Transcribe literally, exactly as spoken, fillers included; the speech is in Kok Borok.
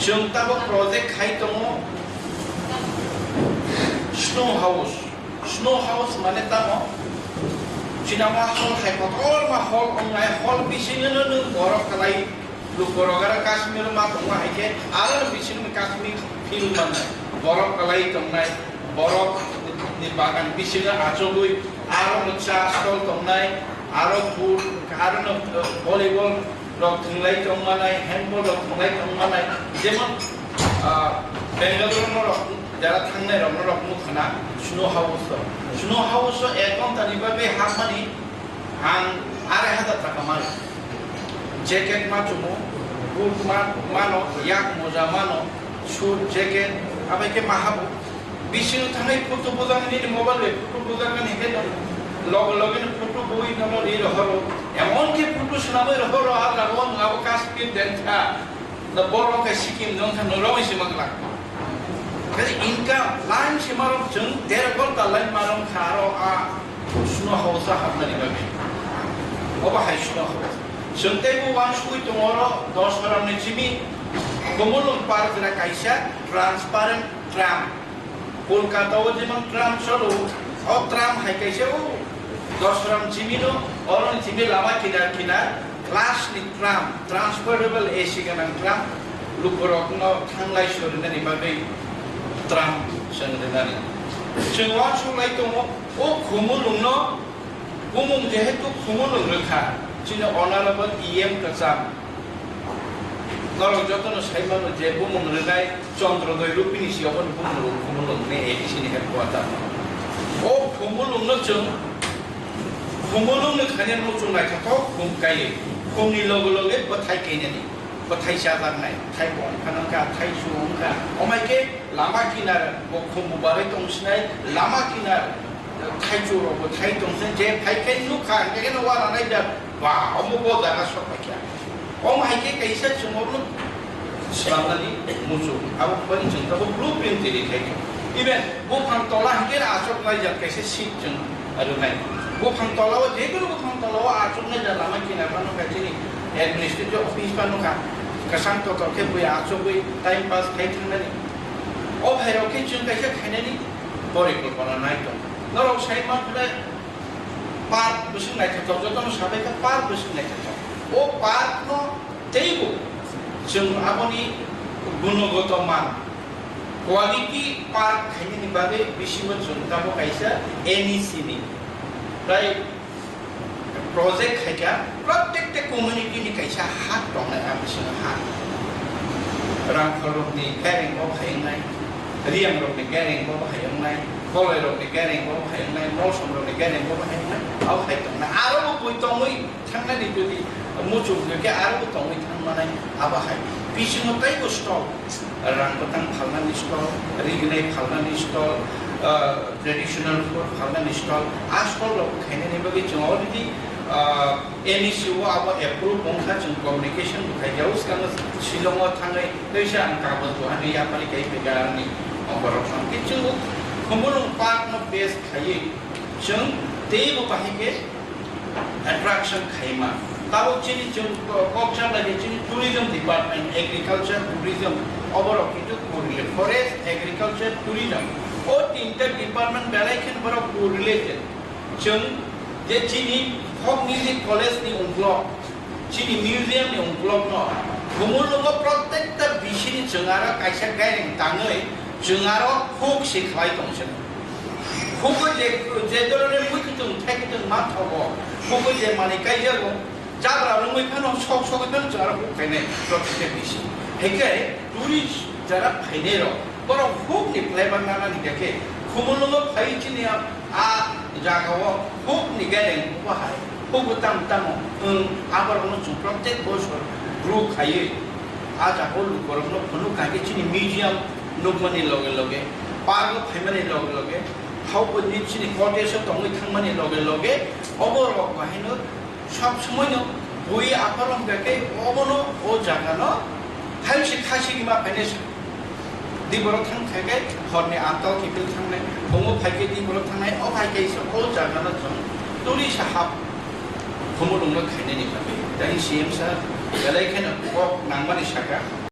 Chwng tabuk project khai tongo snow house. Snow house mane tamo? Chinama hall hai kotorma hall wngnai, hall bisingo no nwng borok kwlai lukorok aro Kashmir ma tongma hai khe aro bisingo Kashmir feel mannai. Borok kwlai tongnai, borok ni bagan bisingo achugwi aro no cha stall tongnai, aro food, aro no, uh, volleyball rok thwnglai tongmanai, handball rok thwnglai tongmanai, jemon, ah, Bangalore norok jara thangnai rok norok nukha na snow house o. Snow house o ek ghonta ni bagwi hapmani ang arai hajar taka mano. Jacket ma chumo, boot ma mano, yak moja mano, suit, jacket, abai khe ma habo. Bisingo thangnai photo bujak nini mobile bai photo bujak nini khe no loge loge no photo bui nono ri rohoro. Emon khe photo swnamwi rohoro, ah, lago ang abo Kashmir den kha. Da borok khe Sikkim nong kha no roi se magla. Khe income line se marok chwng der ghonta line marok kha aro a snow house a hapnani bagwi. Obo hai snow house. Chwng tei bo wansugwi tongo oro Doshram ni simi Khumulwng Park jora kaisa transparent tram. Kolkata o jemon tram cholo, o tram hai kaisa o Doshram chimino, oroni chimi lama kinar kinar glass ni tram, transferable A C ganang tram, lukurokno thanglai sorinani bagwi tram chwng rinani. Chwng uansuk lai tongo, o Khumulwngno bumung jehetu Khumulwng rwkha, chini honorable E M kwcham. Norok jotono sai mano je bumung rwnai Chandrodoi Rupini si obo ni bumung rw Khumulwng ni A D C ni headquarter. O Khumulwng no chwng Khumulwng ni khaina muchung naithothok khum kaiwi khum ni loge loge bwthai kainani, bwthai chajaknai, thai bo wngkha nangkha, thai su wngkha. Omai khe lama kinar bo khum bo barwi tong sinai, lama kinar thai chu rok bo thai tong sinai, je phai khe nukha, hingkhe no wala nai da, ba, omo bo jaga sok pai kha. Omo hai khe kaisa chwng obono swlamnani muchung, abo bai chwng tabuk blueprint tiyari khai kha. Even buphang tola hinkhe achuk nai jat kaisa seat chwng rwnai. Buphang tola o, je kunu buphang tola o achuk nai jat lama kinar phano kha chini administrative office phano kha. Kwchang kotor khe bui achugwi time pass khai thangnani. O bhai rok khe chwng kaisa khainani porikolpona nai tong. Norok sai mankha park bwswk naithothok, jotono sabai kha park bwswk naithothok. O park no teibo chwng aboni gunogoto man, quality park khainani bagwi bisingo chwng tabuk kaisa N E C ni prai project khaikha, prottekta community ni kaisa hak tongnai a bisingo hak. Rangkhol rokni gareng bo phai wngnai, Riyang rokni gareng bo phai wngnai, Koloi rokni gareng bo phai wngnai, Molsom rokni gareng bo phai wngnai, abo hai tongnai. Aro bo bui tongwi thangnani jodi muchung khe aro bo tongwi thangmanai abo hai. Bisingo teibo stall, rang kwthang phalnani stall, rignai phalnani stall, ah, traditional food phalnani stall, a stall rok khainani bagwi chwng already, ah, N E C o abo approve wngkha, chwng communication bo khaikha, o swkang Shillong o thangwi teisa ang kagoj bo hani yapari kai phaikha ani borok phano. Khe chwng Khumulwng park no base khaiwi chwng teibo bahai khe attraction khaima. Tabuk chini chwng ko-, kok cha lai chini tourism department, agriculture, tourism, oborok kintu correlate, forest, agriculture, tourism. O tinta department belai khe borok correlated. Chwng je chini folk music college ni ungkolog, chini museum ni ungkolog no, Khumulwng o prottekta bisini chwng aro kaisa gareng tangwi chwng aro huk si khlai tong chwng. Huk o je, je dhoroner mui kwthwng thai kwthwng manthogo, huk o je manwi kaijago, jabra rwngwi phano sok sogwi phano chwng aro huk khainai prottekta bisi. Hai khe tourist jara phainai rok, borok huk ni phlaibar nana ni khe Khumulwng o phai chini a jaga o huk ni gareng bo hai huk o tamo tamo wng aborok no chwng prottek bosor bru khaiwi a jaga o lukorok no phunuk kha khe chini museum nukmani loge loge, park o phaimani loge loge, hao bo ni chini cottage o tongwi thangmani loge loge oborok bo haino sob somoi no bui aphar wng kha khe obono o jaga no hai se khasi rima phainai sa. Di borok thang kha khe horni antal kiphil thangnai, phungo phai khe di borok thangnai, o hai kaisa o jaga no chwng turi sa hap Khumulwng no khainani bagwi. Tei C M sir belai kheno kok nangmani saka.